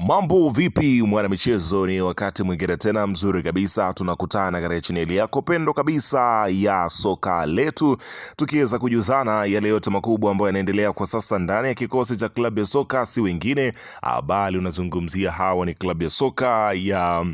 Mambo vipi mwanamichezo, ni wakati mwingine tena mzuri kabisa tunakutana katika chaneli yako pendo kabisa ya soka letu, tukiweza kujuzana yale yote makubwa ambayo yanaendelea kwa sasa ndani ya kikosi cha klabu ya soka, si wengine bali unazungumzia hawa ni klabu ya soka ya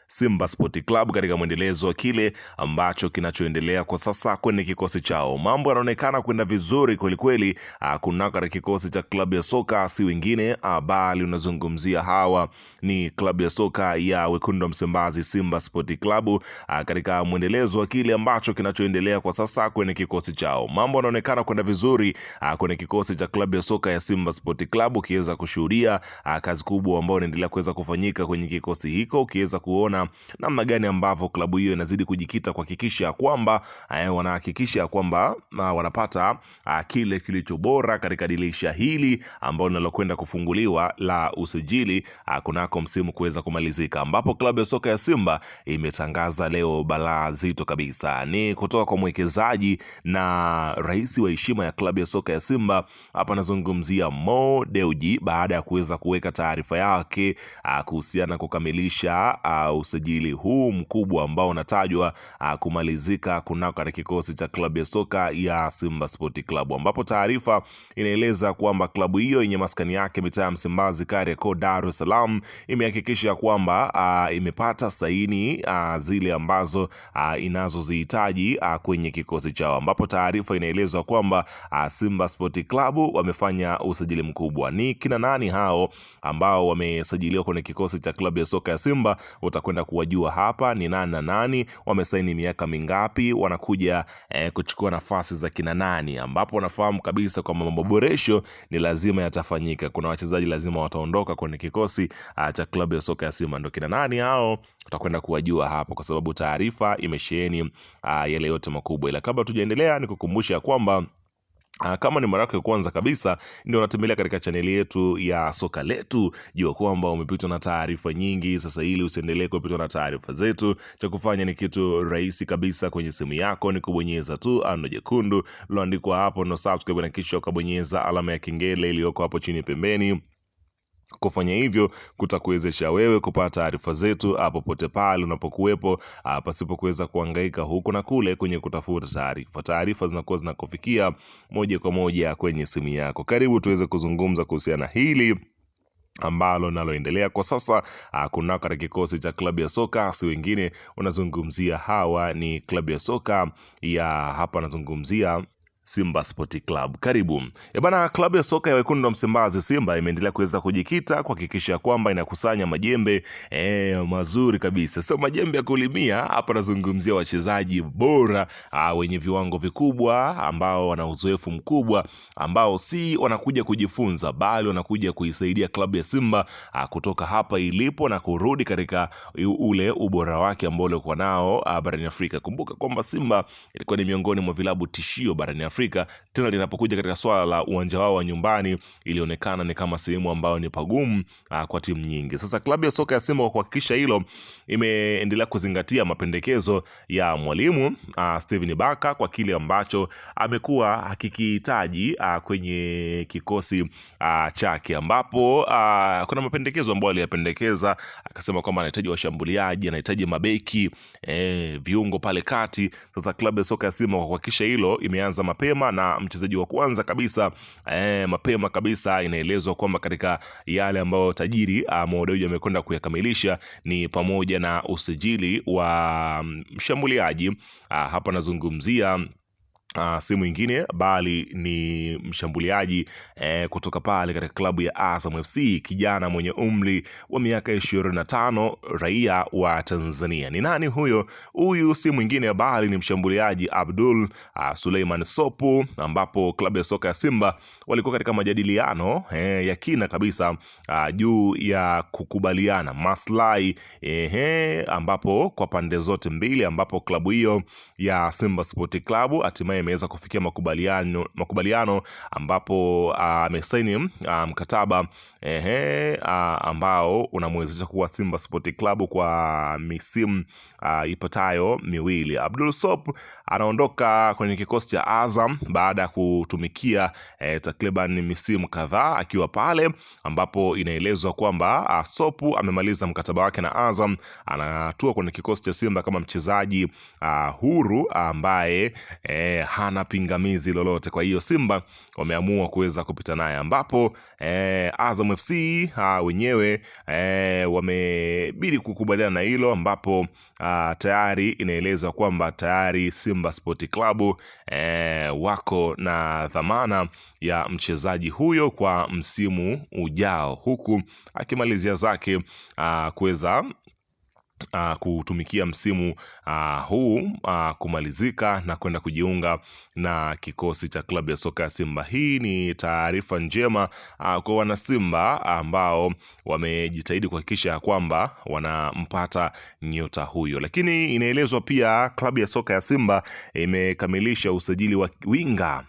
Simba Sport Club katika mwendelezo wa kile ambacho kinachoendelea kwa sasa kwenye kikosi chao. Mambo yanaonekana kwenda vizuri kwelikweli kunako katika kikosi cha klabu ya soka, si wengine bali unazungumzia hawa ni klabu ya soka ya wekundu wa Msimbazi, Simba Sport Club, katika mwendelezo wa kile ambacho kinachoendelea kwa sasa kwenye kikosi chao. Mambo yanaonekana kwenda vizuri kwenye kikosi cha klabu ya soka ya Simba Sport Club, ukiweza kushuhudia kazi kubwa ambayo inaendelea kuweza kufanyika kwenye kikosi hiko, ukiweza kuona namna gani ambavyo klabu hiyo inazidi kujikita kuhakikisha kwamba wanahakikisha kwamba wanapata kile kilicho bora katika dirisha hili ambalo linalokwenda kufunguliwa la usajili kunako msimu kuweza kumalizika, ambapo klabu ya soka ya Simba imetangaza leo balaa zito kabisa, ni kutoka kwa mwekezaji na rais wa heshima ya klabu ya soka ya Simba. Hapa anazungumzia Mo Dewji baada ya kuweza kuweka taarifa yake kuhusiana kukamilisha usajili huu mkubwa ambao unatajwa kumalizika kunako katika kikosi cha klabu ya soka ya Simba Sport Club, ambapo taarifa inaeleza kwamba klabu hiyo yenye maskani yake mitaa ya Msimbazi, Kariakoo, Dar es Salaam imehakikisha kwamba imepata saini zile ambazo inazozihitaji kwenye kikosi chao, ambapo taarifa inaelezwa kwamba Simba Sport Club wamefanya usajili mkubwa. Ni kina nani hao ambao wamesajiliwa kwenye kikosi cha klabu ya soka ya Simba? Utakwenda kuwajua hapa ni nani na nani, wamesaini miaka mingapi, wanakuja kuchukua nafasi za kina nani, ambapo wanafahamu kabisa kwamba maboresho ni lazima yatafanyika. Kuna wachezaji lazima wataondoka kwenye kikosi cha klabu ya soka ya Simba. Ndio kina nani hao, utakwenda kuwajua hapo, kwa sababu taarifa imesheheni yale yote makubwa. Ila kabla tujaendelea, nikukumbusha kwamba kama ni mara yako ya kwanza kabisa ndio unatembelea katika chaneli yetu ya soka letu, jua kwamba umepitwa na taarifa nyingi. Sasa ili usiendelee kupitwa na taarifa zetu, cha kufanya ni kitu rahisi kabisa kwenye simu yako, ni kubonyeza tu ano jekundu liloandikwa hapo no subscribe, na kisha ukabonyeza alama ya kengele iliyoko hapo chini pembeni. Kufanya hivyo kutakuwezesha wewe kupata taarifa zetu popote pale unapokuwepo, pasipo kuweza kuhangaika huku na kule kwenye kutafuta taarifa. Taarifa zinakuwa zinakufikia moja kwa moja kwenye simu yako. Karibu tuweze kuzungumza kuhusiana hili ambalo naloendelea kwa sasa kunako katika kikosi cha klabu ya soka, si wengine unazungumzia hawa ni klabu ya soka ya hapa, nazungumzia Simba Sport Club. Karibu. E bana, klabu ya soka ya wekundu wa Msimbazi Simba imeendelea kuweza kujikita kuhakikisha kwamba inakusanya majembe mazuri kabisa, sio majembe ya kulimia hapa, nazungumzia wachezaji bora wenye viwango vikubwa ambao wana uzoefu mkubwa ambao si wanakuja kujifunza bali wanakuja kuisaidia klabu ya Simba kutoka hapa ilipo na kurudi katika ule ubora wake ambao ulikuwa nao barani Afrika. Kumbuka kwamba Simba ilikuwa ni miongoni mwa vilabu tishio barani Afrika. Tena linapokuja katika swala la uwanja wao wa nyumbani, ilionekana ni kama sehemu ambayo ni pagumu kwa timu nyingi. Sasa klabu ya soka ya Simba kwa kuhakikisha hilo imeendelea kuzingatia mapendekezo ya mwalimu Steven Baka kwa kile ambacho amekuwa akikihitaji kwenye kikosi chake, ambapo kuna mapendekezo ambayo aliyapendekeza, akasema kwamba anahitaji washambuliaji, anahitaji mabeki, viungo pale kati. Sasa klabu ya soka ya Simba kwa kuhakikisha hilo imeanza mapema na mchezaji wa kwanza kabisa mapema kabisa inaelezwa kwamba katika yale ambayo tajiri Mo Dewji amekwenda kuyakamilisha ni pamoja na usajili wa mshambuliaji hapa nazungumzia si mwingine bali ni mshambuliaji kutoka pale katika klabu ya Azam FC, kijana mwenye umri wa miaka 25, raia wa Tanzania. Ni nani huyo? Huyu si mwingine bali ni mshambuliaji Abdul Suleiman Sopu, ambapo klabu ya soka ya Simba walikuwa katika majadiliano ya kina kabisa juu ya kukubaliana maslahi ambapo kwa pande zote mbili, ambapo klabu hiyo ya Simba Sport Club hatimaye hatimaye imeweza kufikia makubaliano ambapo amesaini mkataba ambao unamwezesha kuwa Simba Sport Club kwa misimu ipatayo miwili. Abdul Sop anaondoka kwenye kikosi cha Azam baada ya kutumikia takriban misimu kadhaa akiwa pale, ambapo inaelezwa kwamba Sopu amemaliza mkataba wake na Azam, anatua kwenye kikosi cha Simba kama mchezaji huru ambaye hana pingamizi lolote. Kwa hiyo Simba wameamua kuweza kupita naye, ambapo Azam FC wenyewe wamebidi kukubaliana na hilo, ambapo tayari inaelezwa kwamba tayari Simba Sport Club wako na dhamana ya mchezaji huyo kwa msimu ujao, huku akimalizia zake kuweza kutumikia msimu huu kumalizika na kwenda kujiunga na kikosi cha klabu ya soka ya Simba. Hii ni taarifa njema kwa wanasimba ambao wamejitahidi kuhakikisha ya kwamba wanampata nyota huyo, lakini inaelezwa pia klabu ya soka ya Simba imekamilisha usajili wa winga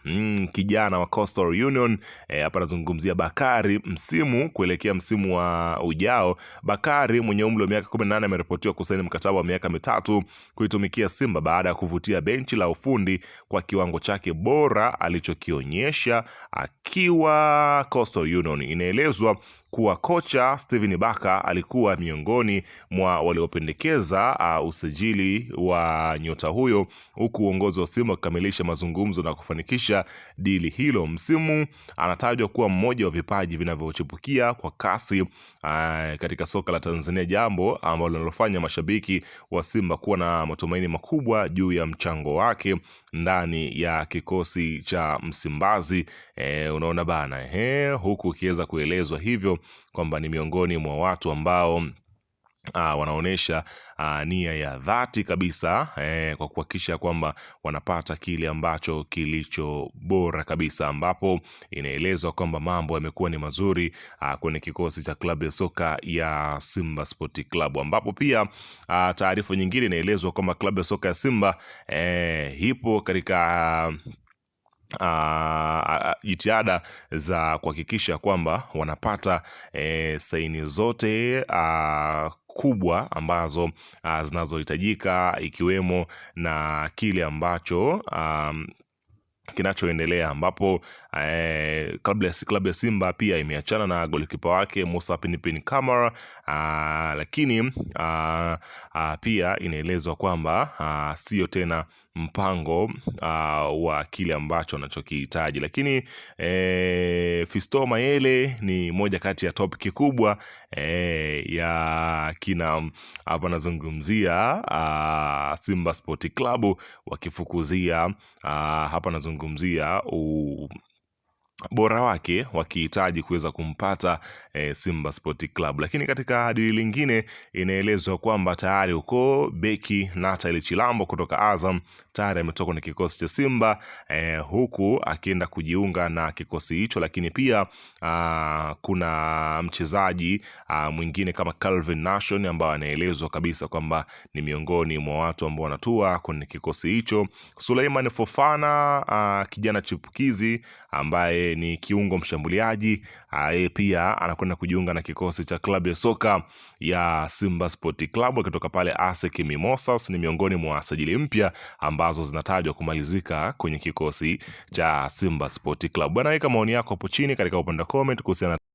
kijana wa Coastal Union. Hapa nazungumzia Bakari msimu kuelekea msimu wa ujao. Bakari mwenye umri wa miaka 18 ameripotiwa kusaini mkataba wa miaka 3 kuitumikia Simba baada ya kuvutia benchi la ufundi kwa kiwango chake bora alichokionyesha akiwa Coastal Union. Inaelezwa kuwa kocha Steven Baka alikuwa miongoni mwa waliopendekeza usajili wa nyota huyo, huku uongozi wa Simba kukamilisha mazungumzo na kufanikisha dili hilo. Msimu anatajwa kuwa mmoja wa vipaji vinavyochipukia kwa kasi katika soka la Tanzania, jambo ambalo linalofanya mashabiki wa Simba kuwa na matumaini makubwa juu ya mchango wake ndani ya kikosi cha Msimbazi. Unaona bana, huku ikiweza kuelezwa hivyo kwamba ni miongoni mwa watu ambao wanaonesha nia ya dhati kabisa kwa kuhakikisha kwamba wanapata kile ambacho kilicho bora kabisa, ambapo inaelezwa kwamba mambo yamekuwa ni mazuri kwenye kikosi cha klabu ya soka ya Simba Sport Club, ambapo pia taarifa nyingine inaelezwa kwamba klabu ya soka ya Simba ipo katika jitihada za kuhakikisha kwamba wanapata saini zote kubwa ambazo zinazohitajika ikiwemo na kile ambacho kinachoendelea ambapo klabu ya Simba pia imeachana na golikipa wake Musa Pinpin Kamara, lakini pia inaelezwa kwamba sio tena mpango wa kile ambacho anachokihitaji, lakini Fisto Mayele ni moja kati ya topic kubwa ya kina hapa nazungumzia Simba Sport Club wakifukuzia hapa nazungumzia bora wake wakihitaji kuweza kumpata Simba Sport Club. Lakini katika dili lingine inaelezwa kwamba tayari huko beki Nathaniel Chilambo kutoka Azam tayari ametoka kwenye kikosi cha Simba huku akienda kujiunga na kikosi hicho, lakini pia kuna mchezaji mwingine kama Calvin Nation ambaye anaelezwa kabisa kwamba ni miongoni mwa watu ambao wanatua kwenye kikosi hicho. Suleiman Fofana kijana chipukizi ambaye ni kiungo mshambuliaji, yeye pia anakwenda kujiunga na kikosi cha klabu ya soka ya Simba Sport Club akitoka pale ASEC Mimosas. Ni miongoni mwa sajili mpya ambazo zinatajwa kumalizika kwenye kikosi cha Simba Sport Club. Bwana, weka maoni yako hapo chini katika upande wa comment kuhusiana